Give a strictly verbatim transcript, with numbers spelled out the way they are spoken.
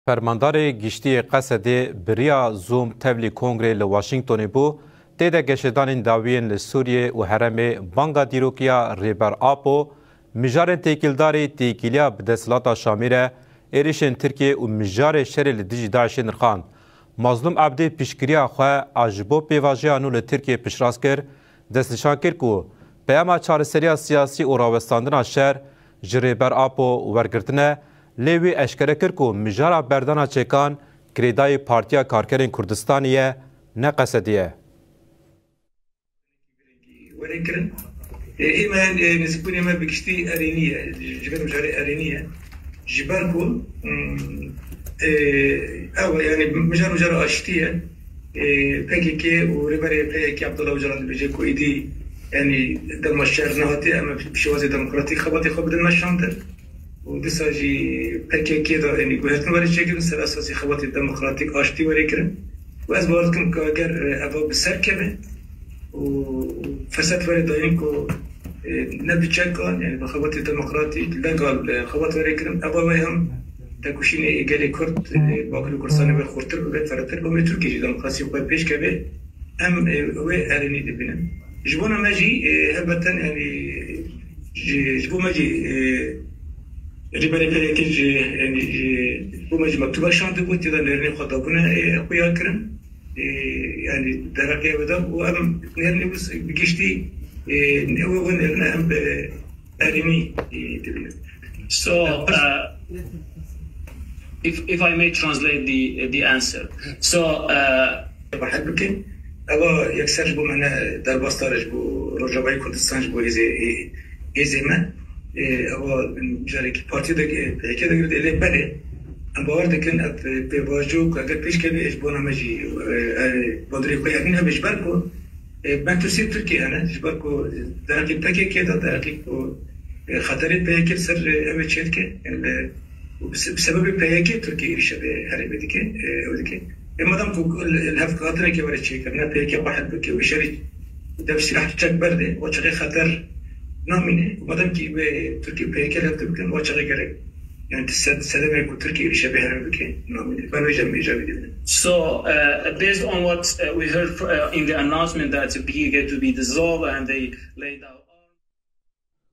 Fermandarê Giştî yê Qesedê bi riya Zoom tevlî kongrê li Washingtonê bû, tê de geşedanên dawiyên li Sûriyê û herêmê banga dîrokiya Rêber Apo, mijarên têkildarî têkiliya bi desthilata Şamê re, êrişên Tirkiyê û mijarê şerê li dijî DAIŞê nirxand. Mazlûm Ebdî piştgiriya xwe a ji bo pêvajoya nû li Tirkiyê piştrast kir, destnîşan kir ku peyama çareseriya siyasî û rawestandina şer ji Rêber Apo wergirtine, lê wî eşkere kir ku mijara berdana çekan girêdayî Partiya Karkerên Kurdistanê ye, ne Qesedê ye. Were kirin. E, ê me, e, nêzîkbûnê me bi giştî erênî ye, ji ber mijarê erênî ye. Ji ber ku, mm, e, ew e, yani mijar mijara aştî ye. E, P K K û rêberê P Y K Abdullah Ocalan dibêje ku êdî, yani dema şer nehatiye, em bi şêwazê demokratîk xebatê xwe bidin meşandin. Û dîsa jî P K K de, yani guhertin were çêkirin, ser esasî xebatê demokratîk aştî were kirin. Û ez bawer dikim ku eger, e, eva bi ser keve û fersat were dayîn ku, e, ne bi çekan, yani bi xebatê demokratîk, legal, e, xebat were kirin, eva wê hem tekoşînê gelê Kurd, e, Bakur û Kurdistanê wê xurtir bibe, fertir bibe, Tirkiye jî demokrasî xwe pêş keve, em, e, wê erênî dibînin. Ji bona me jî, e, helbeten, yani, ji, ji bo me jî, e, rêberê P Y K jî, yani, ji bo me jî mektûbek şandibû, tê de nêrînê xwe dabûne, e, xuya kirin. E, yani, derheqê wê de û em nêrînê wis bi giştî, e, wê, wê nêrîne em bi erênî, e, dibînin. So, uh, if, if I may translate the, the answer. So, uh, Bahs bikin. Eva yekser ji bo me ne derbasdar e ji bo Rojavayê Kurdistan, ji bo hêzê, hê-, hêzê me. E, eva carekî partî de, P K K de girêdayî, lê belê em bawer dikin ev pêvajo ku eger pêş keve ji bona me jî, e, e, bandorê xwe yanîn hebe ji ber ku, e, metirsiyê Tirkiye hene, ji ber ku derheqê P K K de, derheqê ku, e, xeterê P Y K li ser, e, em ê çêdike, yani, e, û bi se-, bi sebebê P Y K Tirkiye êrîşa vê herêmê dike, e, ew dike. E, madem ku li, li hevhatinekê were çêkirine, P Y K xwe hel bike û şerî dev sîlah çek berde, o çaxê xeter namîne. Û madem kî wê Tirkiye P Y K li hev bikin, o çaxê gerek, yani, ti sed-, sedemê ku Tirkiye êrîşa vê herêmê bike, namîne. Ben wê jî em ê jî dibînin. So, uh, based on what, uh, we heard fr-, uh, in the announcement that P K K to be dissolved and they laid out